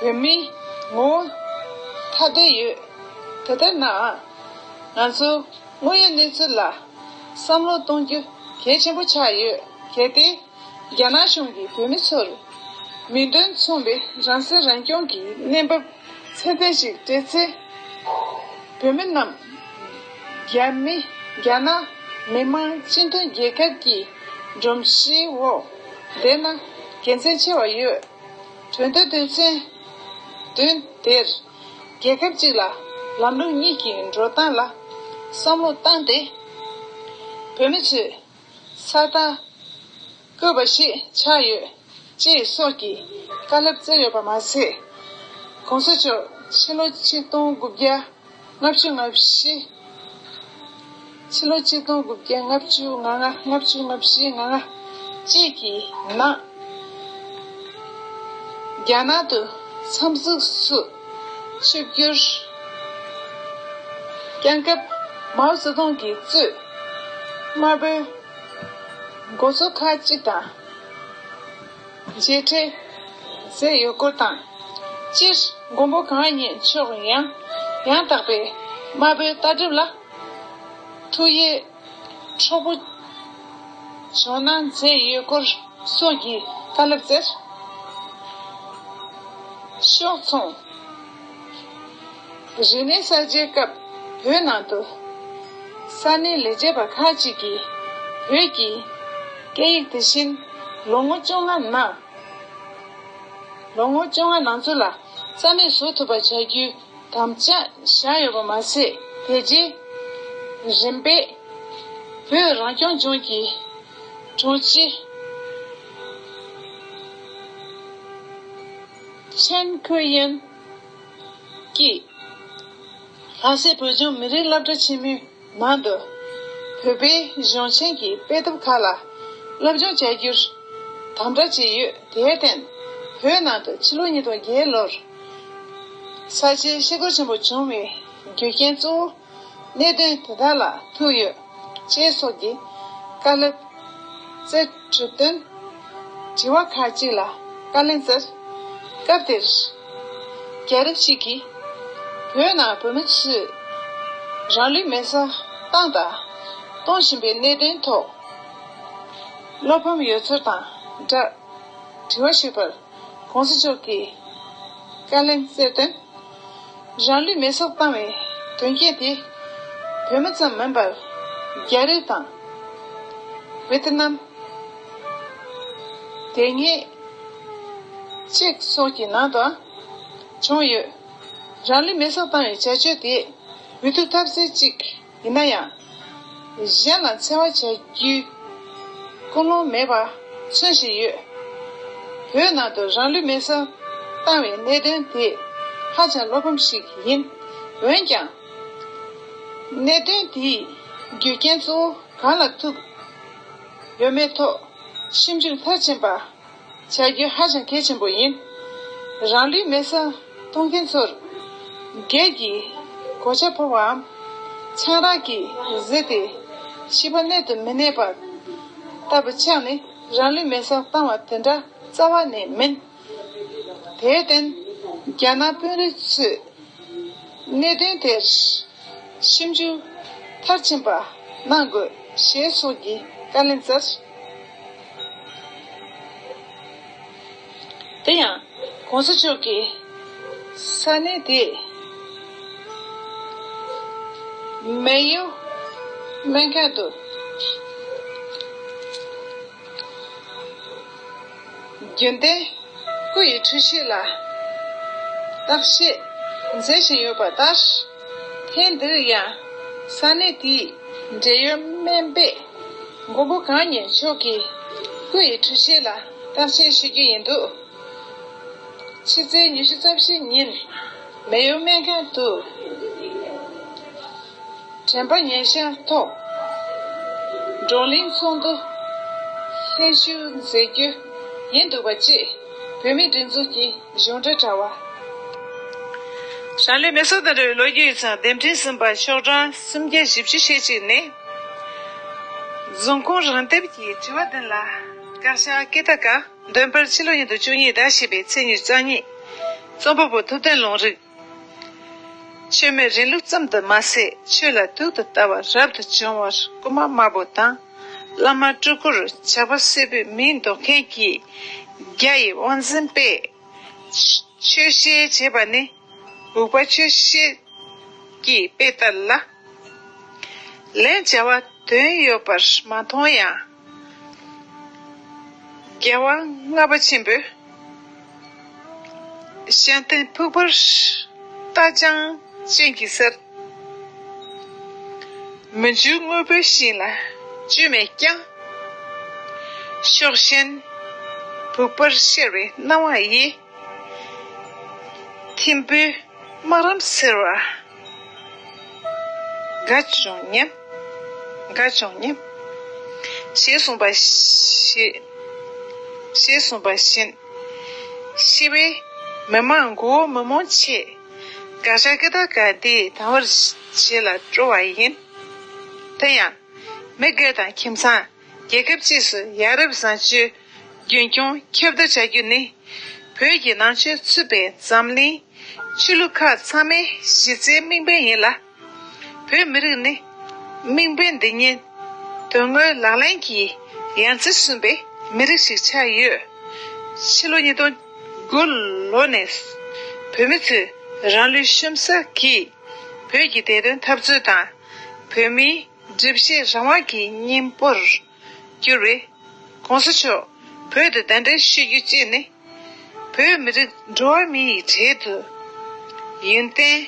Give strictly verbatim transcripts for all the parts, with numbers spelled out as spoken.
བོད་མིའི་ངོ་བོ་ཐ་དད་ཡོད། དེ་ལྟར་ན། ང་ཚོ་དངོས་ཡོད་གནས་ཚུལ་ལ་བསམ་བློ་གཏོང་རྒྱུ་གལ་ཆེན་པོ་ཆགས་ཡོད། གལ་ཏེ། རྒྱ་ནག་གཞུང་གིས་བོད་མི་ཚོར་མིང་དོན་མཚུངས་པའི་རང་སྲིད་རང་སྐྱོང་གི་གནས་བབ་ཚད་ལྡན་ཞིག་སྤྲད་ཚེ། བོད་མི་རྣམས་རྒྱ་མི་རྒྱ་ནག་མི་དམངས་སྤྱི་མཐུན་རྒྱལ་ཁབ་ཀྱི་སྒྲོམ་གཞིའི་འོག་བསྡད་ན་དགེ་མཚན་ཆེ་བ་ཡོད། གྲོས་མཐུན་དོན་ཚན་བདུན་དེར་རྒྱལ་ཁབ་གཅིག་ལ་ལམ་ལུགས་གཉིས་ཀྱི་འགྲོ་སྟངས་ལ་བསམ་བློ་བཏང་སྟེ། བོད་མི་ཚོས་ས་རྟགས་བཀོད་པ་ཞིག་ཆགས་ཡོད་ཅེས་སོགས་ཀྱི་བཀའ་སློབ་སྩལ་ཡོད་པ་མ་ཟད། ༸གོང་ས་མཆོག་ཕྱི་ལོ་ཆིག་སྟོང་དགུ་བརྒྱ་ལྔ་བཅུ་ང་བཞི། ཕྱི་ལོ་ཆིག་སྟོང་དགུ་བརྒྱ་ལྔ་བཅུ་ང་ལྔ། ལྔ་བཅུ་ང་བཞི། ང་ལྔ་བཅས་ཀྱི་ནང་རྒྱ་ནག་ཏུ་འཚམས་གཟིགས་སུ་ཆིབས་བསྒྱུར་བསྐྱངས་སྐབས། མའོ་ཙེ་ཏུང་གིས་གཙོས་དམར་པོའི་འགོ་གཙོ་ཁག་ཅིག་དང་མཇལ་འཕྲད་མཛད་ཡོད་སྐོར་དང་། སྤྱིར་མགོན་པོ་གང་ཉིད་མཆོག་ཡང་ཡང་དག་པའི་དམར་པོའི་ལྟ་གྲུབ་ལ་ཐུགས་ཡིད་འཕྲོག་པོ་བྱུང་གནང་མཛད་ཡོད་སྐོར་སོགས་ཀྱི་བཀའ་སློབ་སྩལ། ཤོག་ཚོང་རིག་གནས་གསར་བརྗེའི་སྐབས་བོད་ནང་དུ་ས་གནས་ལས་བྱེད་པ་ཁག་ཅིག་གིས་བོད་ཀྱི་སྐད་ཡིག་དེ་བཞིན་ལོ་ངོ་བཅོ་ལྔ་ནང་ལོ་ངོ་བཅོ་ལྔ་ནང་ཚུད་ལ་རྩ་མེད་བཟོ་ཐུབ་པ་བྱ་རྒྱུའི་དམ་བཅའ་བཞག་ཡོད་པ་མ་ཟད། དེ་རྗེས་རིམ་པས་བོད་རང་སྐྱོང་ལྗོངས་ཀྱི་དྲུང་ཆེ་ཆན་ཁུའེ་ཡོན་གྱིས་ལྷ་སའི་བོད་ལྗོངས་མི་རིགས་སློབ་གྲྭ་ཆེན་མོའི་ནང་དུ་བོད་པའི་གཞུང་ཆེན་གྱི་དཔེ་དེབ་ཁག་ལ་སློབ་སྦྱོང་བྱ་རྒྱུར་དམ་དྲག་བྱས་ཡོད། དེར་བརྟེན། བོད་ནང་དུ་ཕྱི་ལོ་ཉིས་སྟོང་བརྒྱད་ལོར་ས་ཆའི་ཤི་སྒོར་ཆེན་པོ་བྱུང་བའི་རྒྱུ་རྐྱེན་གཙོ་བོ་གནད་དོན་དེ་དག་ལ་ཐུག་ཡོད་ཅེས་སོགས་ཀྱི་བཀའ་སློབ་སྩལ་གྲུབ་བསྟུན། དྲི་བ་ཁག་ཅིག་ལ་བཀའ་ལན་སྩལ། སྐབས་དེར་རྒྱ་རིགས་ཤིག་གིས་བོད་ནང་བོད་མི་ཚོས་རང་ལུས་མེར་སྲེག་བཏང་དང་གཏོང་བཞིན་པའི་གནད་དོན་ཐོག་བློ་ཕམ་ཡོད་ཚུལ་དང་སྦྲགས་དྲི་བ་ཞུས་པར། ༸གོང་ས་མཆོག་གིས་བཀའ་ལན་སྩལ་དོན། རང་ལུས་མེར་སྲེག་བཏང་བའི་དོན་རྐྱེན་དེ་བོད་མི་ཙམ་མིན་པར་རྒྱ་རིགས་དང་ཝེ་ཏི་ནམ། དེ་སྔའི་ཅེཀ་སོགས་ཀྱི་ནང་དུའང་བྱུང་ཡོད། རང་ལུས་མེར་སྲེག་བཏང་བའི་བྱ་སྤྱོད་དེ་འུ་ཐུག་ཐབས་ཟད་ཅིག་ཡིན་ན་ཡང་། གཞན་ལ་འཚེ་བ་བྱ་རྒྱུའི་ཀུན་སློང་མེད་པ་མཚོན་བཞིན་ཡོད། བོད་ནང་དུ་རང་ལུས་མེར་སྲེག་བཏང་བའི་གནད་དོན་དེ་ཧ་ཅང་བློ་ཕམ་ཞིག་ཡིན། འོན་ཀྱང་། གནད་དོན་དེའི་རྒྱུ་རྐྱེན་གཙོ་བོ་གང་ལ་ཐུག་ཡོད་མེད་ཐོག་ཞིབ་འཇུག་མཐར་ཕྱིན་པ་བྱ་རྒྱུ་ཧ་ཅང་གལ་ཆེན་པོ་ཡིན། རང་ལུས་མེར་སྲེག་གཏོང་མཁན་ཚོར་སྒེར་གྱི་གོད་ཆག་ཕོག་པའམ་ཆང་རག་གིས་བཟི་སྟེ་ཤི་བ་མནལ་དུ་མི་གནས་པ་ལྟ་བུ་ཆགས་ནས་རང་ལུས་མེར་སྲེག་བཏང་བ་དེ་འདྲ་རྩ་བ་ནས་མིན། དེར་བརྟེན། རྒྱ་ནག་དཔོན་རིགས་ཚོས་གནད་དོན་དེར་ཞིབ་འཇུག་མཐར་ཕྱིན་པ་གནང་དགོས་ཞེས་སོགས་ཀྱི་བཀའ་ལན་སྩལ། དེ་ཡང་༸གོང་ས་མཆོག་གིས་ས་གནས་དེའི་མེ་ཡོ་སྨན་ཁང་དུ་རྒྱུན་ལྡན་སྐུ་ཡི་འཕྲོད་བཞེས་ལ་བརྟག་དཔྱད་མཛད་བཞིན་ཡོད་པ་ལྟར། ཐེངས་འདིར་ཡང་ས་གནས་དེའི་འབྲེལ་ཡོད་སྨན་པས་མགོན་པོ་གང་ཉིད་མཆོག་གི་སྐུ་ཡི་འཕྲོད་བཞེས་ལ་བརྟག་དཔྱད་ཞུ་རྒྱུ་ཡིན་འདུག་ཕྱི་ཚེས་ཉི་ཤུ་རྩ་བཞི་ཉིན་མེ་ཡོ་སྨན་ཁང་དུ་དྲན་པ་ཉེར་བཞག་ཐོག་བགྲོ་གླེང་ཚོགས་འདུ་ལྷན་ཞུགས་མཛད་རྒྱུ་ཡིན་འདུག་པ་བཅས་བོད་མིའི་སྒྲིག་འཛུགས་ཀྱི་གཞུང་འབྲེལ་དྲ་བ། རང་ལུས་མེ་སྲེག་དང་འབྲེལ་བའི་ལོ་རྒྱུས་ཡིག་ཚང་། འདེམས་ཁྲིམས་ཟིན་པ་ཤོག་གྲངས་སུམ་བརྒྱ་བཞི་བཅུ་ཞེ་གཅིག་ནས། རྫོང་ཁོངས་རང་དེབ་ཀྱི་དྲི་བ་བདུན་ལ་བཀའ་ཤག་ཀི་ཏ་ཀ་འདོན་པར་ཕྱི་ལོ་ཉིས་སྟོང་བཅུ་གཉིས་ཟླ་བཞི་པའི་ཚེས་ཉི་ཤུ་རྩ་གཉིས། རྩོམ་པ་པོ་ཐུབ་བསྟན་ལུང་རིགས། ཆོས་མེད་རིང་ལུགས་ཙམ་དུ་མ་ཟད། ཆོས་ལ་དུག་ཏུ་ལྟ་བ་རབ་ཏུ་བྱུང་བར་སྐུ་མ་དམར་པོ་དང་། བླ་མ་སྤྲུལ་སྐུར་ཇག་པ་སྲས་པོའི་མིང་འདོགས་མཁན་གྱི་རྒྱ་ཡི་དབང་འཛིན་པས་ཆོས་བཤད་བྱེད་པ་ནི། འུག་པ་ཆོས་བཤད་ཀྱི་དཔེ་ལྟར་ལ། ལན་བྱ་བ་དོན་ཡོད་པར་མ་མཐོང་ཡང་། རྒྱལ་བ་ལྔ་པ་ཆེན་པོས་གཞན་བརྟེན་ཕུག་པར་རྟ་རྐྱང་ཅན་གྱི་སར། མི་འཇུག་དངོས་པོའི་ཞིང་ལ་བཅོས་མས་ཀྱང་། ཕྱོགས་ཞེན་བུག་པར་ཤར་བའི་སྣང་བ་ཡིས། ཐིམ་ཕུའི་སྨག་རུམ་སེལ་བ། དགའ་བྱུང་སྙམ། དགའ་བྱུང་སྙམ། ཞེས་གསུངས་པ་བཞིན། ཞེས་གསུངས་པ་བཞིན། ཤི་བའི་མི་མང་མགོ་བོ་མི་རྨོངས་ཆེད། དགག་བྱ་སྐད་གྲགས་འདི་དང་བར་བྱེད་ལ་སྤྲོ་བ་ཡིན། དེ་ཡང་། མི་སྒེར་དང་ཁྱིམ་ཚང་། རྒྱལ་ཁབ་བཅས་སུ་ཡ་རབས་བཟང་སྤྱོད་རྒྱུན་འཁྱོངས་ཁྱབ་གདལ་བྱ་རྒྱུ་ནི། བོད་ཀྱི་ནང་ཆོས་ཚུད་པའི་འཛམ་གླིང་ཆོས་ལུགས་ཁག་ཚང་མའི་གཞི་རྩའི་དམིགས་འབེན་ཡིན་ལ། བོད་མི་རིགས་ནི་དམིགས་འབེན་འདི་ཉིད་དོན་དངོས་ལག་ལེན་གྱི་ཡང་རྩེར་སོན་པའི་མི་རིགས་ཤིག་ཆགས་ཡོད། ཕྱི་ལོ་ཉིས་སྟོང་དགུ་ལོ་ནས་བོད་མི་ཚོས་རང་ལུས་ཤོམ་ས་གིས་བོད་ཀྱི་བདེ་དོན་འཐབ་རྩོད་དང་། བོད་མིའི་སྒྲུབ་བྱེད་རང་དབང་གི་སྙིང་པོར་གྱུར་བའི་༸གོང་ས་མཆོག་བོད་དུ་གདན་འདྲེན་ཞུ་རྒྱུ་བཅས་ནི། བོད་མི་རིགས་འགྲོ་བ་མི་ཡི་གྲལ་དུ་ཡོན་ཏན་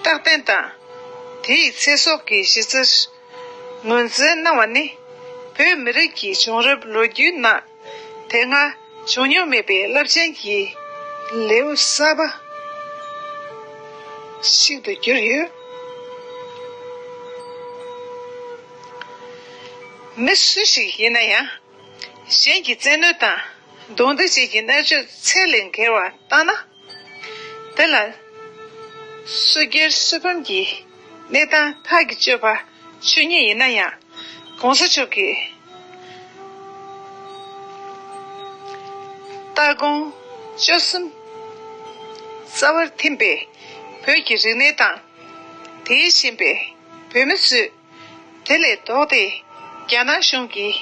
རྟག་བརྟན་དང་། དེའི་ཚེ་སྲོག་གི་གཞི་རྩར་ངོས་འཛིན་གནང་བ་ནི། བོད་མི་རིགས་ཀྱི་བྱུང་རབས་ལོ་རྒྱུས་ནང་དེ་སྔ་བྱུང་མྱོང་མེད་པའི་རླབས་ཆེན་གྱི་ལེའུ་གསར་པ་ཞིག་ཏུ་གྱུར་ཡོད། མི་སུ་ཞིག་ཡིན་ན་ཡང་། གཞན་གྱི་བཙན་གནོན་དང་རྡུང་རྡེག་བཅས་ཀྱི་མནར་གཅོད་ཚད་ལས་བརྒལ་བ་བཏང་ན། དེ་ལ་སོ་སྒེར་སུ་ཕམ་གྱི་གནས་སྟངས་ཐག་གིས་གཅོད་པ་ཆོས་ཉིད་ཡིན་ན་ཡང་། ༸གོང་ས་མཆོག་གི་ལྟ་དགོངས་བཅུ་གསུམ་རྩ་བར་ཐིམ་པའི་བོད་ཀྱི་རིག་གནས་དང་། དེའི་ཞེན་པའི་བོད་མི་ཚོས། དེ་ལས་ལྡོག་སྟེ་རྒྱ་ནག་གཞུང་གིས་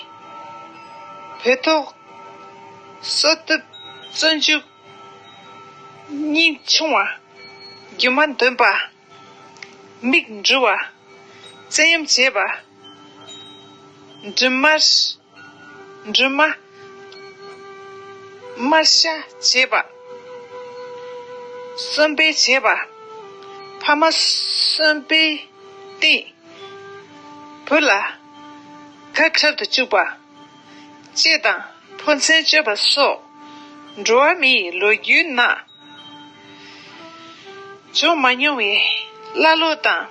བོད་ཐོག་སོ་ཐུབ་བཙོན་འཇུག་སྙིང་ཆུང་བ། རྒྱུ་མ་འདོན་པ། མིག་འབྲུ་བ། བཙན་གཡེམ་བྱེད་པ། འབྲུ་མར། འབྲུ་མ། དམར་ཤ་བྱེད་པ། གསོན་སྤེལ་བྱེད་པ། ཕ་མ་གསོན་པོའི་སྟེང་བུ་ལ་ཁ་འཁྲབ་ཏུ་བཅུག་པ་བཅས་དང་ཕོ་མཚན་གཅོད་པ་སོགས་འགྲོ་བ་མིའི་ལོ་རྒྱུས་ནང་བྱུང་མ་མྱོང་བའི་ཀླ་ཀློ་དང་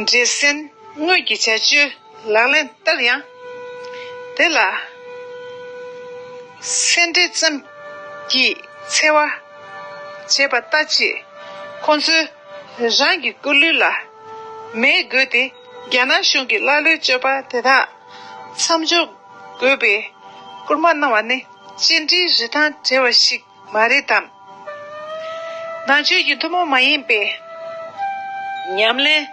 འདྲེ་སྲིན་དངོས་ཀྱི་བྱ་སྤྱོད་ལག་ལེན་བསྟར་ཡང་། དེ་ལ་སེམས་ཁྲལ་ཙམ་གྱིས་འཚེ་བ་བྱས་པ་ལྟ་ཅི། ཁོང་ཚོས་རང་གི་སྐུ་ལུས་ལ་མེ་བསྒོས་ཏེ་རྒྱ་ནག་གཞུང་གི་ཀླ་ཀློའི་སྤྱོད་པ་དེ་དག་མཚམས་འཇོག་དགོས་པའི་སྐུལ་མ་གནང་བ་ནི་ཅི་འདྲའི་རིན་ཐང་བྲལ་བ་ཞིག་མ་རེད་དམ། ནང་ཆོས་ཀྱི་ཐུན་མོང་མ་ཡིན་པའི་ཉམས་ལེན་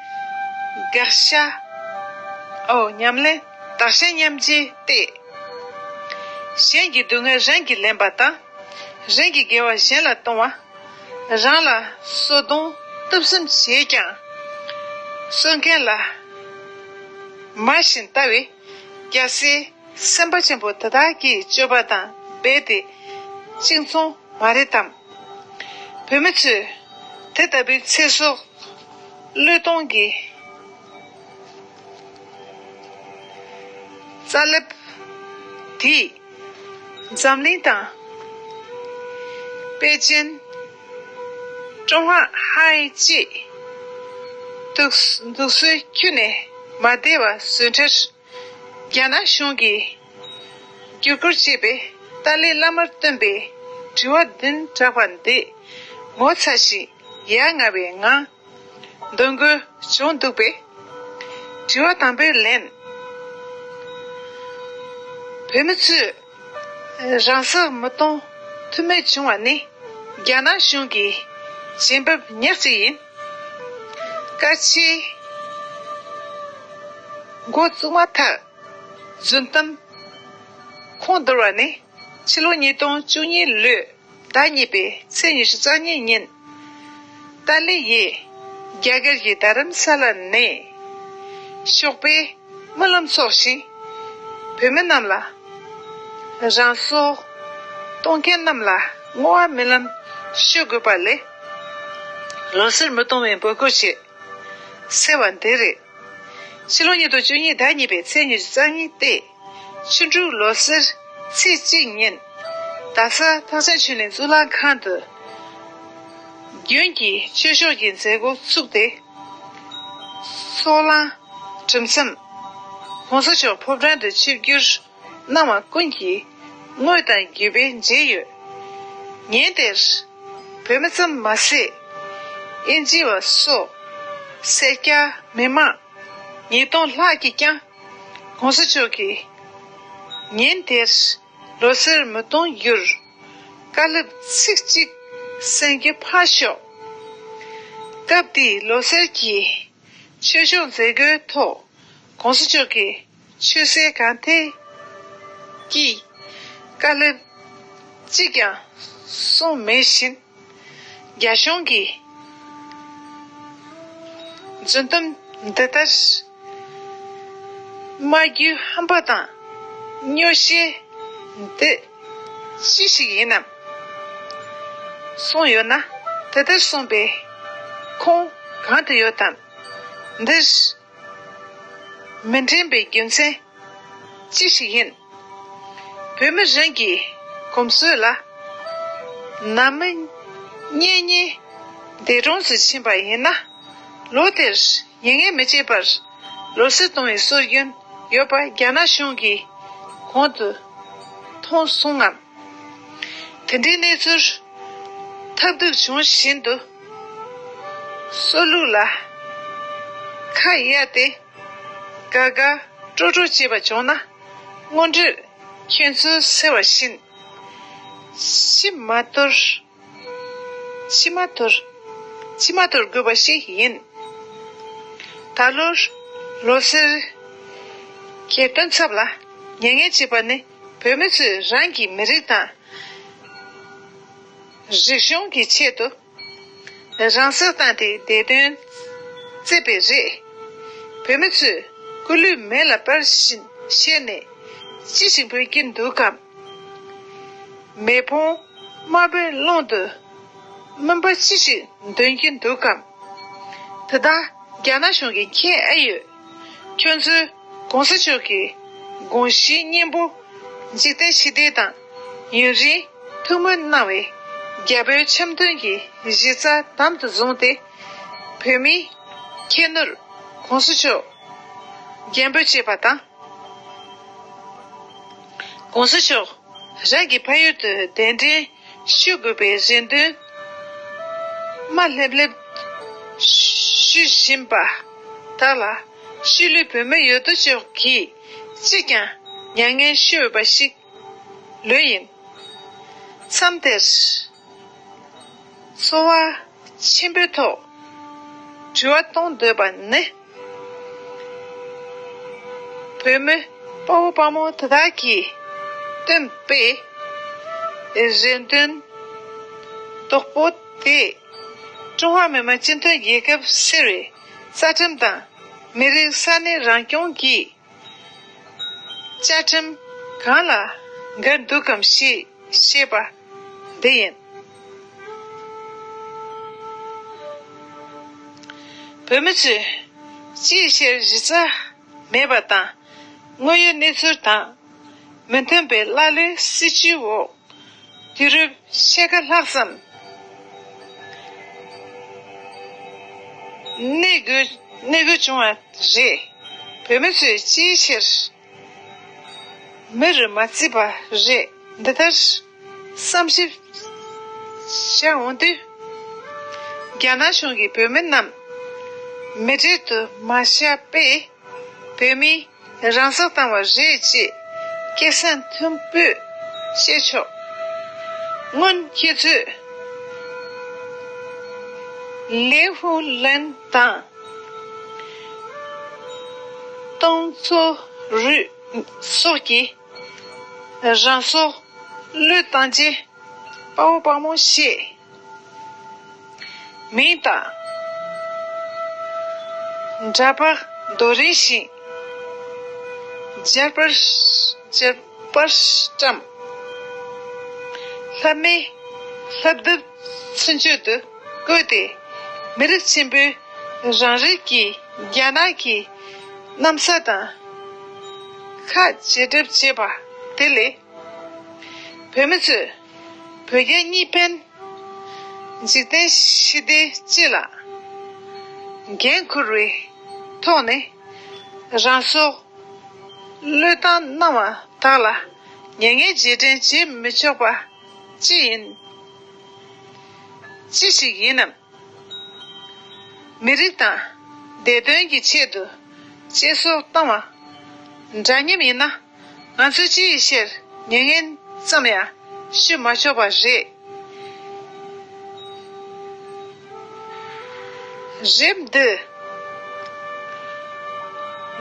དགག་བྱ། ཨོ། ཉམས་ལེན་བདག་གཞན་མཉམ་བརྗེ་སྟེ། གཞན་གྱི་སྡུག་བསྔལ་རང་གིས་ལེན་པ་དང་། རང་གི་དགེ་བ་གཞན་ལ་གཏོང་བ། རང་ལ་གསོད་གཏོང་གཏུབ་སེམས་བྱས་ཀྱང་། གསོད་མཁན་ལ་མ་བཞིན་ལྟ་བའི་རྒྱལ་སྲས་སེམས་དཔའ་ཆེན་པོ་དེ་དག་གི་སྤྱོད་པ་དང་རྦད་དེ་གཅིག་མཚུངས་མ་རེད་དམ། བོད་མི་ཚོས་དེ་ལྟ་བུའི་ཚེ་སྲོག་བློས་གཏོང་གི་རྩ་རླབས་དེས་འཛམ་གླིང་དང་། པེ་ཅིན། ཀྲུང་ཧྭ་ཧའེ་བཅས་འདུག་འདུག་སེལ་ཁྱོན་ནས་མ་བདེ་བ་བཟོས་འཕྲལ། རྒྱ་ནག་གཞུང་གིས་བརྒྱུད་སྐུར་བྱས་པའི་ཏཱ་ལའི་བླ་མར་བཏོན་པའི་དྲི་བ་བདུན་དྲག་པ་འདི་ངོ་ཚ་ཞིང་ཡ་ང་བའི་ངང་འདོན་དགོས་བྱུང་འདུག་པས། དྲི་བ་དང་པོའི་ལན། བོད་མི་ཚོས་རང་སྲོག་མི་གཏོང་ཐུ་མེད་བྱུང་བ་ནི། རྒྱ་ནག་གཞུང་གི་བྱེད་འབབ་ཉག་གཅིག་ཡིན། བཀའ་ཆད་འགོ་བཙུགས་མ་ཐག་རྫུན་གཏམ་ཁུངས་བསྡུར་བ་ནི། ཕྱི་ལོ་ཉིས་སྟོང་བཅུ་གཉིས་ལོའི་ཟླ་གཉིས་པའི་ཚེས་ཉི་ཤུ་རྩ་གཉིས་ཉིན། ཏཱ་ལི་ཡིས་རྒྱ་གར་གྱི་རྡ་རམ་ས་ལ་ནས་ཞོགས་པའི་སྨོན་ལམ་འཚོགས་ཤིང་། བོད་མི་རྣམས་ལ་རང་སྲོག་གཏོང་མཁན་རྣམས་ལ་བསྔོ་བ་སྨོན་ལམ་ཞུ་དགོས་པ་ལས། ལོ་གསར་མི་གཏོང་བའི་འབོད་སྐུལ་བྱེད་ཟེར་བ་འདི་རེད། ཕྱི་ལོ་ཉིས་སྟོང་བཅུ་གཉིས་ཟླ་གཉིས་པའི་ཚེས་ཉི་ཤུ་རྩ་གཉིས་ཏེ། ཆུ་འབྲུག་ལོ་གསར་ཚེས་གཅིག་ཉིན། རྡ་ས་ཐང་ཆེན་ཆོས་གླིང་གཙུག་ལག་ཁང་དུ། རྒྱུན་གྱི་ཆོས་ཕྱོགས་ཀྱི་མཛད་སྒོ་ཚུགས་ཏེ། ཚོགས་ལངས་གྲུབ་མཚམས། ༸གོང་ས་མཆོག་ཕོ་བྲང་དུ་ཆིབས་བསྒྱུར་གནང་བ་ཀུན་གྱིས་དངོས་དང་བརྒྱུད་པས་མཇལ་ཡོད། ཉིན་དེར་བོད་མི་ཙམ་མ་ཟད། དབྱིན་ཇི་བ་སོགས་སེར་སྐྱ་མི་མང་ཉིས་སྟོང་ལྷག་གིས་ཀྱང་༸གོང་ས་མཆོག་གི་ཉིན་དེར་ལོ་གསར་མི་གཏོང་རྒྱུར་བཀའ་སློབ་ཚིག་གཅིག་གསན་རྒྱུ་ཕར་ཞོག་སྐབས་དེའི་ལོ་གསར་གྱི་ཆོས་ཕྱོགས་མཛད་སྒོའི་ཐོག་༸གོང་ས་མཆོག་གིས་ཆོས་སྲིད་གང་ཐད་ཀྱི་བཀའ་སློབ་གཅིག་ཀྱང་གསུངས་མེད་བཞིན། རྒྱ་གཞུང་གིས་རྫུན་གཏམ་འདི་ལྟར། སྨྲ་རྒྱུའི་ཧམ་པ་དང་སྨྱོ་བཤད་འདི་ཅི་ཞིག་ཡིན་ནམ། གསུངས་ཡོད་ན། དེ་ལྟར་གསུངས་པའི་ཁུངས་གང་དུ་ཡོད་དམ། འདིར་མི་འགྲན་པའི་རྒྱུ་མཚན་ཅི་ཞིག་ཡིན། བོད་མི་རང་གི་གོམས་སྲོལ་ལ་ནམ་མི་གཉེན་ཉེ་འདས་གྲོངས་སུ་ཕྱིན་པ་ཡིན་ན། ལོ་དེར་མྱ་ངན་མི་བྱེད་པར་ལོ་གསར་གཏོང་བའི་སྲོལ་རྒྱུན་ཡོད་པ་རྒྱ་ནག་གཞུང་གིས་གོང་དུ་མཐོང་སོང་ངམ། དེ་འདྲའི་གནས་ཚུལ་ཐབས་སྡུག་བྱུང་བཞིན་དུ་སྲོལ་ལུགས་ལ་ཁ་གཡར་ཏེ་དགའ་དགའ་སྤྲོ་སྤྲོ་བྱེད་པ་བྱུང་ན། སྔོན་འགྲོས་ཁྱོད་ཚོས་ཟེར་བ་བཞིན། ཕྱི་མ་གཏོར། ཕྱི་མ་གཏོར། ཕྱི་མ་གཏོར་དགོས་པ་ཞིག་ཡིན། ད་ལོར་ལོ་སར་གྱི་དོན་ཚབ་ལ་མྱ་ངན་བྱེད་པ་ནི་བོད་མི་ཚོས་རང་གི་མི་རིགས་དང་རིག་གཞུང་གི་ཆེད་དུ་རང་སྲོག་བཏང་སྟེ་བདེ་དོན་བརྩད་པས་རེད། བོད་མི་ཚོས་སྐུ་ལུས་མེ་ལ་སྦར་བཞིན་བཞེས་ནས་ཅི་ཞིག་འབོད་ཀྱིན་འདུག་གམ། མེ་ཕུང་དམར་པོའི་ཀློང་དུ་མུན་པ་ཅི་ཞིག་འདོན་གྱིན་འདུག་གམ། དེ་དག་རྒྱ་ནག་གཞུང་གིས་མཁྱེན་ཨེ་ཡོད། ཁྱོད་ཚོས་༸གོང་ས་མཆོག་གི་དགོངས་གཞིའི་སྙིང་པོ་འཇིག་རྟེན་ཞི་བདེ་དང་ཡུན་རིང་ཐུགས་སྨོན་གནང་བའི་རྒྱ་བོད་འཆམ་མཐུན་གྱི་གཞི་རྩ་དམ་དུ་བཟུང་སྟེ། བོད་མིའི་ཁྱད་ནོར་༸གོང་ས་མཆོག་རྒྱན་འབོད་བྱེད་པ་དང་། ༸གོང་ས་མཆོག་རང་གི་ཕ་ཡུལ་དུ་གདན་འདྲེན་ཞུ་དགོས་པའི་རེ་འདུན་མ་ལྷེབ་ལྷེབ་ཞུ་བཞིན་པ་དག་ལ་ཤུལ་ལུས་བོད་མི་ཡོད་དོ་ཅོག་གིས་གཅིག་ཀྱང་མྱ་ངན་ཞུ་འོས་པ་ཞིག་ལོས་ཡིན། མཚམས་དེར། ཚོར་བ་ཆེན་པོའི་ཐོག་དྲི་བ་གཏོང་འདོད་པ་ནི། བོད་མི་དཔའ་བོ་དཔའ་མོ་དེ་དག་གིས་བཏོན་པའི་རེ་འདུན་དོག་པོ་དེ། ཀྲུང་ཧྭ་མི་དམངས་སྤྱི་མཐུན་རྒྱལ་ཁབ་ཟེར་བའི་རྩ་ཁྲིམས་དང་མི་རིགས་ས་གནས་རང་སྐྱོང་གི་བཅའ་ཁྲིམས་གང་ལ་འགལ་འདུག་གམ་ཞེས་བཤད་པ་འདི་ཡིན། བོད་མི་ཚོས་ཅིའི་ཕྱིར་གཞི་རྩ་མེད་པ་དང་དངོས་ཡོད་གནས་ཚུལ་དང་མི་མཐུན་པའི་ཀླ་ཀློའི་སྲིད་བྱུས་འོག་དུས་རབས་ཕྱེད་ཀ་ལྷག་ཙམ་གནས་དགོས་གནས་དགོས་བྱུང་བ་རེད། བོད་མི་ཚོས་ཅིའི་ཕྱིར་མེ་རུ་མ་བརྩིས་པ་རེད། འདི་ལྟར་བསམ་ཞིབ་བྱ་འོང་དུས། རྒྱ་ནག་གཞུང་གིས་བོད་མི་རྣམས་མེ་སྦྲེལ་དུ་མ་བཞག་པས། བོད་མིས་རང་སྲོག་བཏང་བ་རེད་ཅེས་སྐད་གསང་མཐོན་པོས་བཤད་ཆོག་སྔོན་ཁྱེད་ཚོས་ ལེ་ཧུ་ལན་དང་། ཏོང་ཙོ་རུས་སོགས་ཀྱི་རང་སྲོག་བློས་བཏང་རྗེས་དཔའ་བོ་དཔའ་མོ་ཞེས་མིང་དང་། འདྲ་པར་རྡོ་རིང་བཞིན། འཇར་པར་འཇར་པར་བཀྲམ། ལྷ་མིའི་ལྷ་བཏབ་ཚུན་ཆད་དུ་བཀོད་དེ། མི་རིགས་ཆེན་པོས་རང་རིགས་ཀྱི་རྒྱ་ནག་གི་གནམ་ས་དང་ཁ་འབྱེད་གྲབས་བྱས་པ་དེ་ལས། བོད་མི་ཚོས་བོད་རྒྱ་གཉིས་ཕན་འཇིག་རྟེན་ཞི་བདེའི་ཆེད་ལ་འགན་འཁུར་བའི་ཐོག་ནས་རང་སྲོག་བློས་བཏང་གནང་བ་དག་ལ་མྱ་ངན་རྗེས་དྲན་བྱེད་མི་ཆོག་པ་ཅི་ཡིན། ཅི་ཞིག་ཡིན་ནམ། མི་རིགས་དང་བདེ་དོན་གྱི་ཆེད་དུ་གཅེས་སྲོག་བཏང་བ་འདྲ་མཉམ་ཡིན་ན། ང་ཚོས་ཅི་ཡི་ཕྱིར་མྱ་ངན་ཙམ་ཡང་ཞུ་མ་ཆོག་པ་རེད། རེབ་འདི་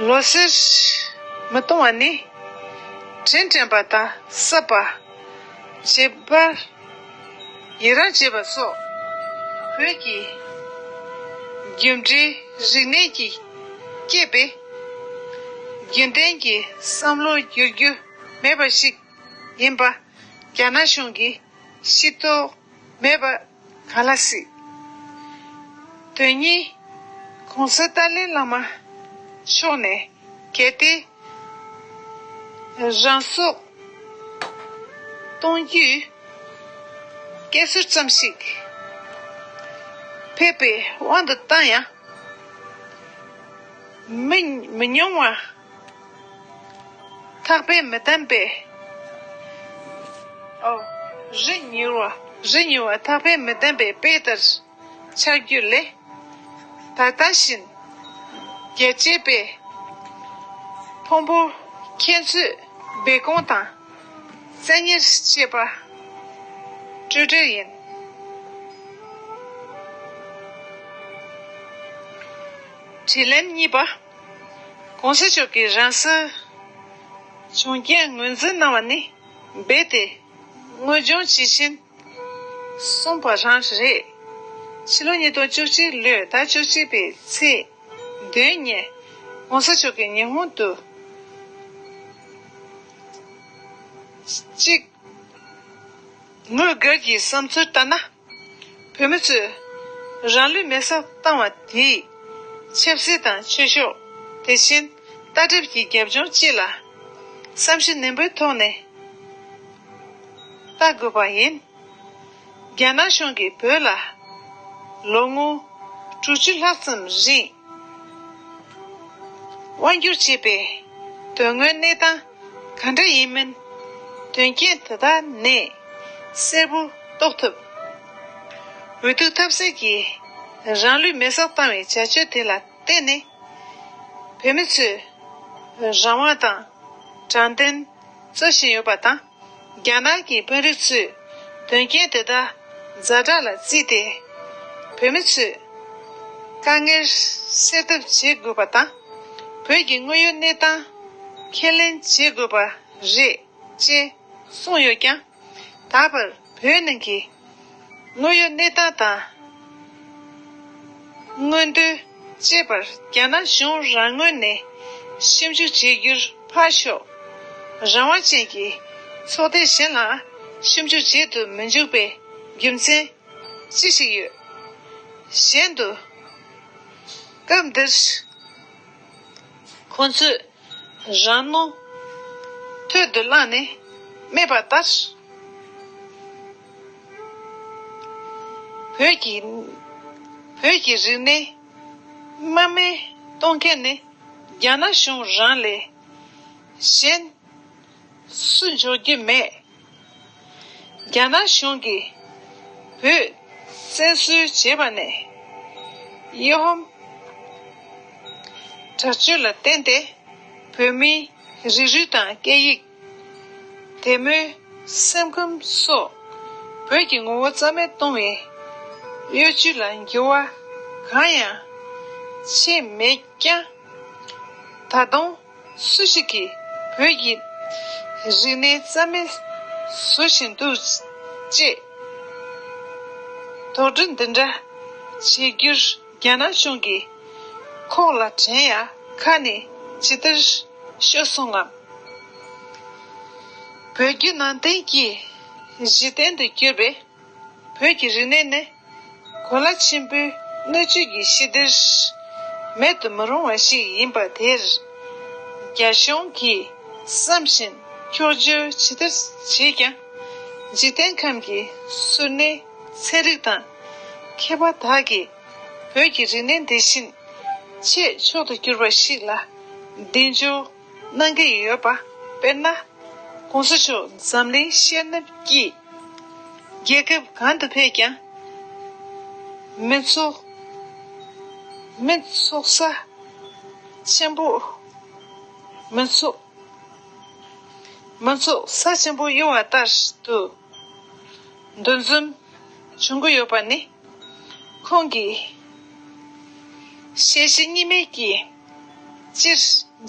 ལོ་གསར་མི་གཏོང་བ་ནི། དྲིན་དྲན་པ་དང་གསབ་པ། བྱིས་པར་ཡི་རང་བྱེད་པ་སོགས་བོད་ཀྱི་རྒྱུ་འབྲས་རིག་གནས་ཀྱིས་བསྐྱེད་པའི་རྒྱུན་ལྡན་གྱི་བསམ་བློ་འགྱུར་རྒྱུ་མེད་པ་ཞིག་ཡིན་པ་རྒྱ་ནག་གཞུང་གིས་ཤེས་རྟོགས་མེད་པ་ག་ལ་སྲིད། དོན་གཉིས། ༸གོང་ས་ཏཱ་ལའི་བླ་མ་མཆོག་ནས་གལ་ཏེ་རང་སྲོག་གཏོང་རྒྱུའི་སྐད་ཟུར་ཙམ་ཞིག་ཕེབས་པའི་དབང་དུ་བཏང་ཡང་། མི་མི་ཉུང་བ་ཐག་པས་མི་བསྡམས་པའི། ཨོ། རི་ཉུལ་བ་རི་ཉུལ་བ་ཐག་པས་མི་བསྡམས་པའི་དཔེ་ལྟར་ཆགས་རྒྱུ་ལས། ད་ལྟ་བཞིན་རྒྱལ་གཅེས་པའི་ཕུང་པོ་ཁྱེད་ཚོས་སྦས་སྐུང་དང་བཙན་གཉེར་བྱེད་པ་སྤྲོས་བྲལ་ཡིན། དྲིས་ལན་གཉིས་པ། ༸གོང་ས་མཆོག་གིས་རང་སྲོག་བྱུང་རྐྱེན་ངོས་འཛིན་གནང་བ་ནི་རྦད་དེ་དངོས་སྦྱོང་ཇི་བཞིན་གསུངས་པ་རང་རེད། ཕྱི་ལོ་ཉིས་སྟོང་བཅུ་གཅིག་ལོའི་ཟླ་བཅུ་གཅིག་པའི་ཚེས་བདུན་ཉིན་༸གོང་ས་མཆོག་གིས་ཉི་ཧོང་དུ་གཅིག་ངོས་སྒེར་གྱི་བསམ་ཚུལ་ལྟར་ན། བོད་མི་ཚོས་རང་ལུས་མེར་སྲེག་བཏང་བ་དེས་ཆབ་སྲིད་དང་ཆོས་ཕྱོགས། དེ་བཞིན་ལྟ་གྲུབ་ཀྱི་རྒྱབ་ལྗོངས་བཅས་ལ་བསམ་གཞིག་ནན་པོའི་ཐོག་ནས་ལྟ་དགོས་པ་ཡིན། རྒྱ་ནག་གཞུང་གིས་བོད་ལ་ལོ་ངོ་དྲུག་ཅུ་ལྷག་ཙམ་རིང་དབང་བསྒྱུར་བྱས་པའི་དོན་དངོས་གནས་སྟངས་ག་འདྲ་ཡིན་མིན་དོན་རྐྱེན་དེ་དག་ནས་གསལ་པོ་རྟོགས་ཐུབ། འོས་བསྡུ་ཐབས་ཟད་ཀྱིས་རང་ལུས་མེར་སྲེག་བཏང་བའི་བྱ་སྤྱོད་དེ་ལ་བརྟེན་ནས། བོད་མི་ཚོས་རང་དབང་དང་དྲང་བདེན་རྩོད་བཞིན་ཡོད་པ་དང་། རྒྱ་ནག་གི་དཔོན་རིགས་ཚོས་དོན་རྐྱེན་དེ་དག་ཛ་དྲག་ལ་བརྩིས་ཏེ། བོད་མི་ཚོས་དཀའ་ངལ་སེལ་ཐབས་བྱེད་དགོས་པ་དང་། བོད་ཀྱི་དངོས་ཡོད་གནས་སྟངས་ཁས་ལེན་བྱེད་དགོས་པ་རེད་ཅེས་གསུངས་ཡོད་ཀྱང་། ད་བར་བོད་ནང་གི་དངོས་ཡོད་གནས་སྟངས་དང་། མངོན་འདོད་བཅས་པར་རྒྱ་ནག་གཞུང་རང་ངོས་ནས་ཞིབ་འཇུག་བྱེད་རྒྱུར་ཕར་ཞོག་རང་དབང་ཅན་གྱི་ཚོགས་སྡེ་གཞན་ལ་ཞིབ་འཇུག་བྱེད་དུ་མི་འཇུག་པའི་རྒྱུ་མཚན་ཅི་ཞིག་ཡོད། གཞན་དུ། སྐབས་འདིར་ཁོང་ཚོས་རང་ནོར་ཐོད་དུ་བླངས་ནས་སྨྲས་པ་ལྟར། བོད་ཀྱི་བོད་ཀྱི་རིག་གནས་རྨེག་མེད་གཏོང་མཁན་ནི་རྒྱ་ནག་གཞུང་རང་ལས་གཞན་སུ་འཇོག་རྒྱུ་མེད། རྒྱ་ནག་གཞུང་གིས་བོད་བཙན་བཟུང་བྱས་པ་ནས། ཡུ་ཧོམ་དྲག་སྤྱོད་ལ་བརྟེན་ཏེ། བོད་མིའི་རིགས་རུས་དང་སྐད་ཡིག་དད་མོས་སེམས་ཁམས་སོགས་བོད་ཀྱི་ངོ་བོ་རྩ་མེད་གཏོང་བའི་གཡོ་ཇུས་ལ་འགྱུར་བ་ གང་ཡང་བྱས་མེད་ཀྱང་། ད་དུང་སུ་ཞིག་གིས་བོད་ཀྱི་རིག་གནས་རྩ་མེད་བཟོ་བཞིན་འདུག་ཅེས། དོགས་འདྲི་འདི་འདྲ་བྱེད་རྒྱུར། རྒྱ་ནག་གཞུང་གིས་ཁོག་ལ་དྲན་ཡག་ཁ་ནས་ཇི་ལྟར་ཤོད་སོང་ངམ། བོད་བརྒྱུད་ནང་བསྟན་གྱི་གཞི་རྟེན་དུ་གྱུར་པའི་བོད་ཀྱི་རིག་གནས་ནི། གོ་ལ་ཆེན་པོའི་སྣོད་བཅུད་ཀྱི་ཤེས་སྡེར་མེད་དུ་མི་རུང་བ་ཞིག་ཡིན་པ་དེར། རྒྱ་གཞུང་གིས་བསམ་བཞིན་འཁྱོག་བརྗོད་ཇི་ལྟར་བྱས་ཀྱང་། འཇིག་རྟེན་ཁམས་ཀྱི་སུར་གནས་ཚན་རིག་དང་མཁས་པ་དག་གིས་བོད་ཀྱི་རིག་གནས་འདི་བཞིན་ཆེས་མཆོག་ཏུ་གྱུར་པ་ཞིག་ལ་གདེང་འཇོག་གནང་གི་ཡོད་པ། དཔེར་ན། གོང་ས་མཆོག་འཛམ་གླིང་ཤར་ནུབ་ཀྱི་རྒྱལ་ཁབ་གང་དུ་ཕེབས་ཀྱང་། མི་ཚོགས། མི་ཚོགས་ས་ཆེན་པོ། མི་ཚོགས། མི་ཚོགས་ས་ཆེན་པོ་གཡོ་བ་ལྟར་དུ་འདུ་འཛོམས་བྱུང་གི་ཡོད་པ་ནི། ཁོང་གི་ཞལ་བཞེས་གཉིས་སྨན་གྱིས་སྤྱིར་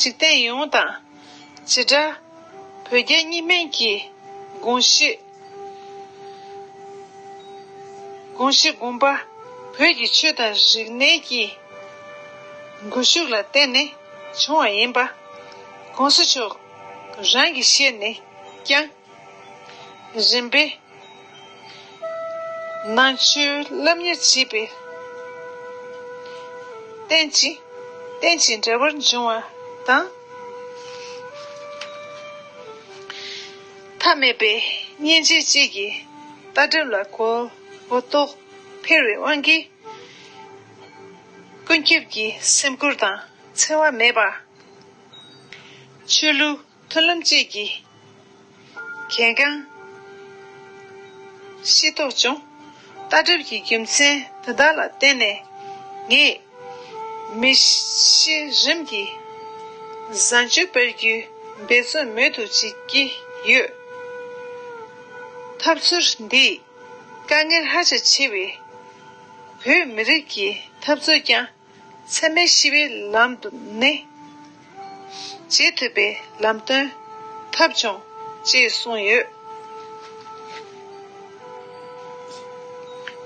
འཇིག་རྟེན་ཡོངས་དང་། བྱེ་བྲག་བོད་རྒྱ་གཉིས་སྨན་གྱི་དགོངས་བཞེད། དགོངས་བཞེད་དགོངས་པ་བོད་ཀྱི་ཆོས་དང་རིག་གནས་ཀྱི་འགུལ་ཤུགས་ལ་བརྟེན་ནས་བྱུང་བ་ཡིན་པ། གོང་ས་མཆོག་རང་གི་ཞལ་ནས་ཀྱང་། རིམ་པས་ནང་ཆོས་སློབ་གཉེར་བྱས་པའི་རྟེན་ཅིང་། རྟེན་ཅིང་འབྲེལ་བར་འབྱུང་བ་དང་། མཐའ་མེད་པའི་སྙིང་རྗེ་བཅས་ཀྱི་ལྟ་གྲུབ་ལ་གོ་གོ་རྟོགས་འཕེལ་བའི་དབང་གིས། ཀུན་ཁྱབ་ཀྱི་སེམས་ཁུར་དང་འཚེ་བ་མེད་པ། ཆོས་ལུགས་མཐུན་ལམ་བཅས་ཀྱི་གལ་འགངས་ཤེས་རྟོགས་བྱུང་། ལྟ་གྲུབ་ཀྱི་རྒྱུ་མཚན་དེ་དག་ལ་བརྟེན་ནས། ངས་མི་གཤིས་རིམ་གྱིས་བཟང་སྤྱོད་སྤེལ་རྒྱུའི་འབད་བརྩོན་མུ་མཐུད་བྱེད་ཀྱི་ཡོད། འཐབ་རྩོད་འདིས་དཀའ་ངལ་ཧ་ཅང་ཆེ་བའི་བོད་མི་རིགས་ཀྱི་འཐབ་རྩོད་ཀྱང་། འཚེ་མེད་ཞི་བའི་ལམ་དུ་ནི། བྱེད་ཐུབ་པའི་ལམ་སྟོན་ཐོབ་བྱུང་ཅེས་གསུངས་ཡོད།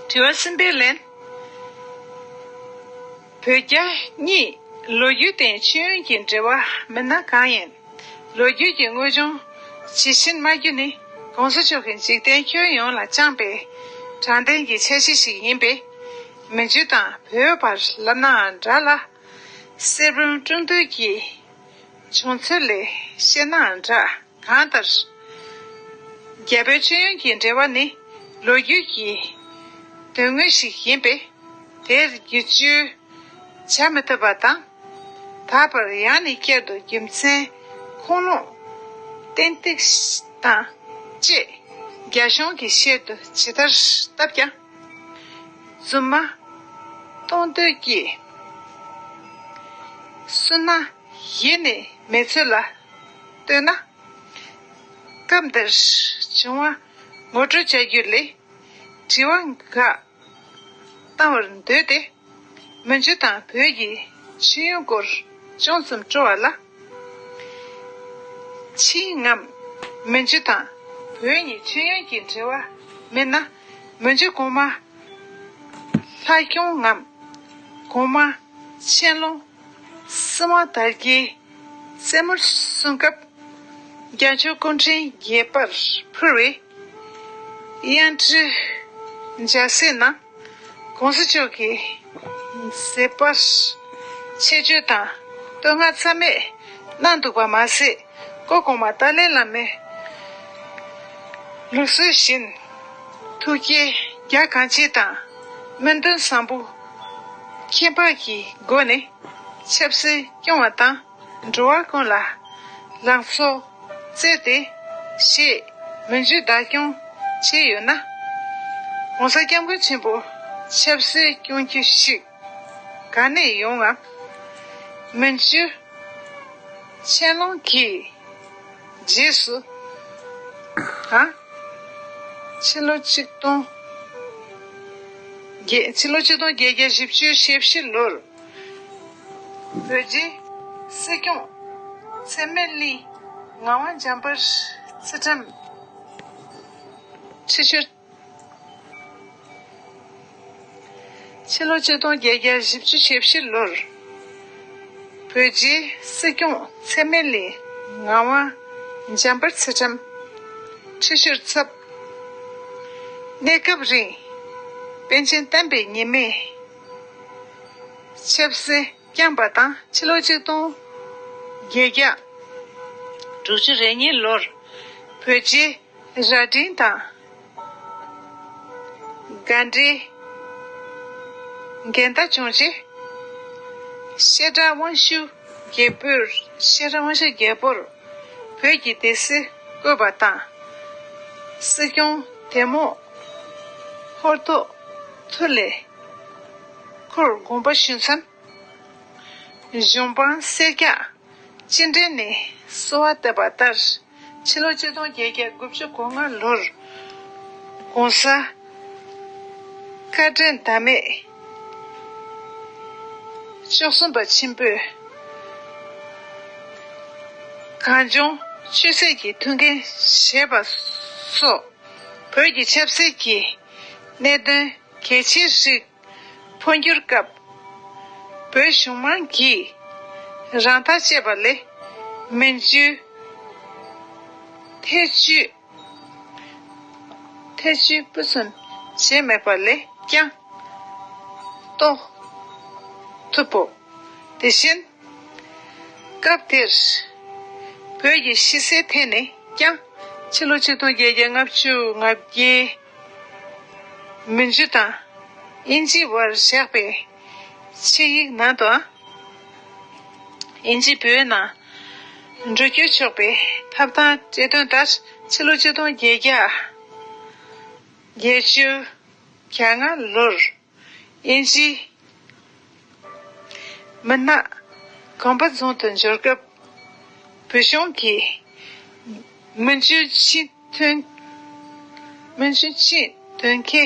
དྲི་བ་གསུམ་པའི་ལན། བོད་རྒྱ་གཉིས་ལོ་རྒྱུས་སྟེང་ཤེས་ཡོན་གྱི་འབྲེལ་བ་མི་སྣ་གང་ཡིན། ལོ་རྒྱུས་ཀྱི་དངོས་བྱུང་ཇི་བཞིན་སྨྲ་རྒྱུ་ནི། གོང་ས་མཆོག་གིས་འཇིག་རྟེན་ཁྱོན་ཡོངས་ལ་བཅངས་པའི་དྲང་བདེན་གྱི་འཆར་གཞི་ཞིག་ཡིན་པས། མི་རྒྱུད་དང་བོད་བར་ལབ་ནའང་འདྲ་ལ། གསེར་བུམ་དཀྲུག་འདོད་ཀྱི་བྱུང་ཚུལ་ལས་བཤད་ནའང་འདྲ། གང་ལྟར། རྒྱ་བོད་ཤེས་ཡོན་གྱི་འབྲེལ་བ་ནི་ལོ་རྒྱུས་ཀྱི་དོན་དངོས་ཤིག་ཡིན་པས། དེར་བསྒྱུར་བཅོས་བྱ་མི་ཐུབ་པ་དང་། ད་བར་ཡང་ནས་བསྐྱར་དུ་རྒྱུ་མཚན་ཁུངས་ལུང་ཏན་ཏིག་དང་བཅས་རྒྱ་གཞུང་གི་ཞལ་དུ་ཇི་ལྟར་བཏབ་ཀྱང་། རྫུན་མ་གཏོང་འདོད་ཀྱི་བསོད་ནམས་ཡེ་ནས་མེད་ཚུལ་ལ་ལྟོས་ན། སྐབས་འདིར་བྱུང་བ་ངོ་སྤྲོད་བྱ་རྒྱུ་ལས། དྲི་བ་འགའ་བཏང་བར་འདོད་དེ། མི་རྒྱུད་དང་བོད་ཀྱི་ཤེས་ཡོན་སྐོར་ཅུང་ཙམ་སྤྲོ་བ་ལ། ཕྱིས་ངམ། མི་རྒྱུད་དང་བོད་གཉིས་ཤེས་ཡོན་གྱི་འབྲེལ་བ་མེད་ན། མི་རྒྱུད་གོང་མ་ལྷ་སྐྱོང་ངམ། གོང་མ་ཆན་ལུང་སྲིད་དབང་དར་རྒྱས་རྩེ་མོར་གསུངས་སྐབས། རྒྱལ་མཆོག་སྐུ་ཕྲེང་བརྒྱད་པར་ཕུལ་བའི་དབྱངས་ཁྲིད་འཇའ་ཟེར་ནང་། གོང་ས་མཆོག་གིས་མཛད་པར་ཆེད་བརྗོད་དང་བསྟོད་བསྔགས་རྩ་མེད་གནང་འདུག་པ་མ་ཟད། སྐུ་གོང་མ་ཏཱ་ལའི་བླ་མའི་ལུགས་སྲོལ་བཞིན། ཐུགས་བསྐྱེད་རྒྱ་གང་ཆེ་དང་སྨོན་འདུན་བཟང་པོ་ཁྱད་འཕགས་ཀྱི་སྒོ་ནས་ཆབ་སྲིད་སྐྱོང་བ་དང་། འགྲོ་བ་ཀུན་ལ་ལམ་སྲོལ་བསྩལ་ཏེ་ཞེས་མི་རྒྱུད་བདག་སྐྱོང་བྱས་ཡོད་ན། ༸གོང་ས་༸སྐྱབས་མགོན་ཆེན་པོ་ཆབ་སྲིད་སྐྱོང་རྒྱུ་ཞིག་ག་ནས་ཡོང་ངམ། མི་རྒྱུད་ཆན་ལུང་གི་རྗེས་སུ་དང་། ཕྱི་ལོ་ཆིག་སྟོང་ བརྒྱད། ཕྱི་ལོ་ཆིག་སྟོང་བརྒྱད་བརྒྱ་བཞི་བཅུ་ཞེ་བཞི་ལོར། བོད་རྗེ་སྲིད་སྐྱོང་ཚད་མེད་གླིང་ངག་དབང་འཇམ་དཔལ་ཚུལ་ཁྲིམས་ཁྲི་ཤོར། ཕྱི་ལོ་ཆིག་སྟོང་བརྒྱད་བརྒྱ་བཞི་བཅུ་ཞེ་བཞི་ལོར། བོད་རྗེ་སྲིད་སྐྱོང་ཚད་མེད་གླིང་ངག་དབང་འཇམ་དཔལ་ཚུལ་ཁྲིམས་ཁྲི་ཤོར་ཚབ། གནས་སྐབས་རིང་པཎ་ཆེན་བསྟན་པའི་ཉི་མའི་ཆབ་སྲིད་བསྐྱངས་པ་དང་། ཕྱི་ལོ་ཆིག་སྟོང་བརྒྱད་བརྒྱ་དྲུག་ཅུ་རེ་གཉིས་ལོར་བོད་རྗེ་རྭ་སྒྲེང་དང་དགའ་འབྲེལ་འགལ་ཟླ་བྱུང་རྗེས། བཤད་གྲྭ་དབང་ཕྱུག་རྒྱལ་པོར། བཤད་གྲྭ་དབང་ཕྱུག་རྒྱལ་པོར་བོད་ཀྱི་སྡེ་སྲིད་བསྐོས་པ་དང་། སྲིད་སྐྱོང་དེ་མོ་ཧོར་ཐོག་ཐུ་ལེ་ཁུར་དགོངས་པ་ཞུས་མཚམས། གཞུང་འབངས་སེར་སྐྱ་སྤྱི་འགྲན་ནས་གསོལ་བ་བཏབ་པ་ལྟར། ཕྱི་ལོ་ཆིག་སྟོང་བརྒྱད་བརྒྱ་དགུ་བཅུ་གོ་ལྔ་ལོར་༸གོང་ས་བཀའ་དྲིན་ཟླ་མེད་བཅུ་གསུམ་པ་ཆེན་པོས་གངས་ལྗོངས་ཆོས་སྲིད་ཀྱི་ཐུགས་འགན་བཞེས་པ་སོགས། བོད་ཀྱི་ཆབ་སྲིད་ཀྱི་གནད་དོན་གལ་ཆེའི་རིགས་འཕོ་འགྱུར་སྐབས། བོད་གཞུང་མང་གིས་རང་ཐག་བཅད་པ་ལས། མི་འཇུ་ཐེ་བྱུས། ཐེ་བྱུས་སྤུ་གསུམ་བྱས་མེད་པ་ལས་ཀྱང་རྟོགས་ཐུབ་བོ། དེ་བཞིན་སྐབས་དེར་བོད་ཀྱི་ཕྱི་སྲིད་ཐད་ནས་ཀྱང་། ཕྱི་ལོ་ཆིག་སྟོང་བརྒྱད་བརྒྱ་ལྔ་བཅུ་ང་བརྒྱད། མི་འཇུ་དང་དབྱིན་ཇི་བར་བཞག་པའི་ཆིངས་ཡིག་ནང་དུའང་། དབྱིན་ཇི་བོད་ནང་འགྲོ་སྐྱོད་ཆོག་པའི་ཐོབ་ཐང་སྤྲད་དོན་ལྟར། ཕྱི་ལོ་ཆིག་སྟོང་བརྒྱད་བརྒྱ་བརྒྱད་ཅུ་གྱ་ལྔ་ལོར་དབྱིན་ཇིའི་མི་སྣ་གོམ་པ་རྫོང་དུ་འབྱོར་སྐབས། བོད་གཞུང་གིས་མི་འཇུ་ཆེས་མཐོན། མི་འཇུ་ཆེས་མཐོན་ཁེ།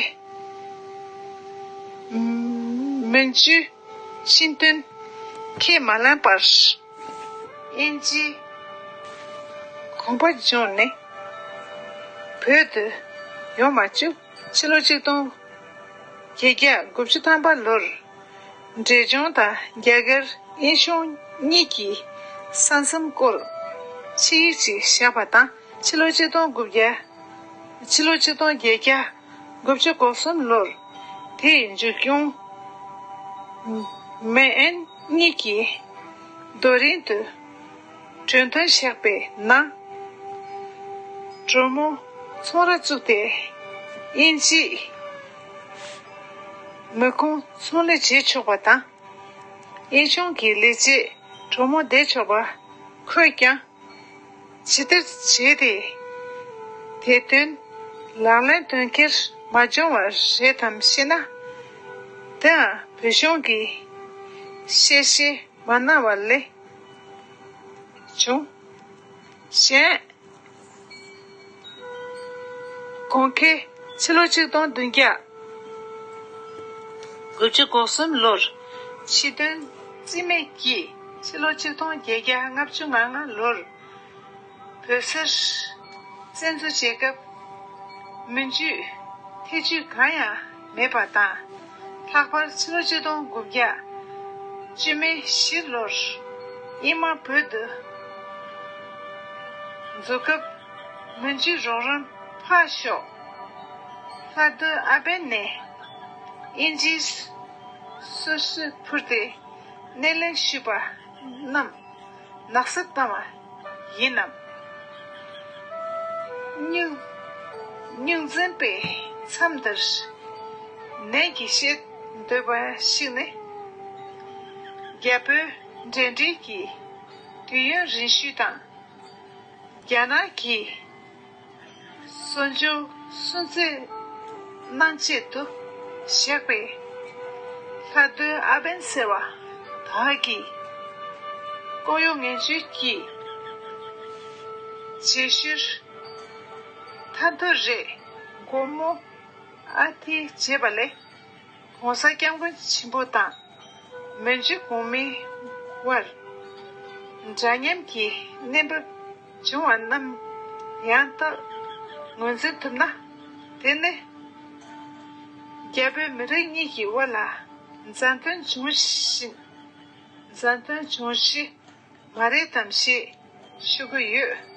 མི་འཇུ་ཆེས་མཐོན་ཁས་མ་ལེན་པར། དབྱིན་ཇིའི་གོམ་པ་བརྒྱུད་ནས་བོད་དུ་ཡོང་མ་བཅུག་ཕྱི་ལོ་ཆིག་སྟོང་བརྒྱད་བརྒྱ་དགུ་བཅུ་ཐམ་པ་ལོར། འབྲས་ལྗོངས་དང་རྒྱ་གར་དབྱིན་གཞུང་གཉིས་ཀྱི་ས་མཚམས་སྐོར་ཆིངས་ཡིག་ཅིག་བཞག་པ་དང་། ཕྱི་ལོ་ཆིག་སྟོང་དགུ་བརྒྱ། ཕྱི་ལོ་ཆིག་སྟོང་བརྒྱད་བརྒྱ་དགུ་བཅུ་གོ་གསུམ་ལོར། དེའི་མཇུག་སྐྱོང་མེ་ཨན་གཉིས་ཀྱིས་རྡོ་རིང་དུ་གྲོས་མཐུན་བཞག་པའི་ནང་། གྲོ་མོ་ཚོང་ར་བཙུགས་ཏེ་དབྱིན་ཇིའི་མི་ཁོངས་ཚོང་ལས་བྱེད་ཆོག་པ་དང་། དབྱིན་གཞུང་གི་ལས་བྱེད་གྲོ་མོ་བསྡད་ཆོག་པ་འཁོད་ཀྱང་། ཇི་ལྟར་བྱས་ཏེ་དེ་དོན་ལག་ལེན་དོན་འཁྱོལ་མ་བྱུང་བ་རེད་དམ་ཞེ་ན། དེའང་བོད་གཞུང་གིས་གཤེ་གཤེ་མ་གནང་བ་ལས་བྱུང་། གཞན་གོང་ཁེ་ཕྱི་ལོ་ཆིག་སྟོང་བདུན་བརྒྱ་དགུ་བཅུ་གོ་གསུམ་ལོར་ཕྱི་དོན་རྩིས་མེད་ཀྱིས། ཕྱི་ལོ་ཆིག་སྟོང་བརྒྱད་བརྒྱ་ལྔ་བཅུ་ང་ལྔ་ལོར་བོད་སར་བཙན་འཛུལ་བྱེད་སྐབས། མི་འཇུ་ཐེ་བྱུས་གང་ཡང་མེད་པ་དང་། ལྷག་པར་ཕྱི་ལོ་ཆིག་སྟོང་དགུ་བརྒྱ་བཅུ་མེད་བཞི་ལོར་ཨིན་མ་བོད་དུ་འཛུལ་སྐབས། མི་འཇུ་རོགས་རམ་ཕར་ཞོག་ལྷ་རྡོར་ཨ་བན་ནས་དབྱིན་ཇིའི་སོ་སོའི་ཕུར་དེ་སྣེ་ལེན་ཞུས་པ་རྣམས་ནག་སེལ་བཏང་བ་ཡིན་ནམ། སྨྱུག་སྨྱུག་འཛིན་པའི་མཚམས་འདིར་ནན་གྱིས་བཤད་འདོད་པ་ཞིག་ནི། རྒྱ་བོད་འབྲེལ་འདྲིས་ཀྱི་དུས་ཡུན་རིང་ཤོས་དང་། རྒྱ་ནག་གིས་གསོ་སྦྱོང་སུན་གཙེར་གནང་ཆེད་དུ་བཞག་པའི་ལྷ་རྡོར་ཨ་བན་ཟེར་བ་དག་གི་ལྐོག་གཡོ་ངན་ཇུས་ཀྱི་རྗེས་ཤུལ་ཐར་རྡོ་རི་སྒོ་མོ་ཨ་ཐི་བྱས་པ་ལས། ༸གོང་ས་༸སྐྱབས་མགོན་ཆེན་པོ་དང་མོན་གྷོ་གོང་མའི་དབར་འདྲ་མཉམ་གྱི་གནས་བབ་བྱུང་བ་རྣམས་ཡང་དག་ངོས་འཛིན་ཐུབ་ན། དེ་ནི་རྒྱ་བོད་མི་རིགས་གཉིས་ཀྱི་དབར་ལ་མཛའ་མཐུན་བྱུང་བཞིན། མཛའ་མཐུན་བྱུང་གཞི་མ་རེད་དམ་ཞེས་ཞུ་གི་ཡོད།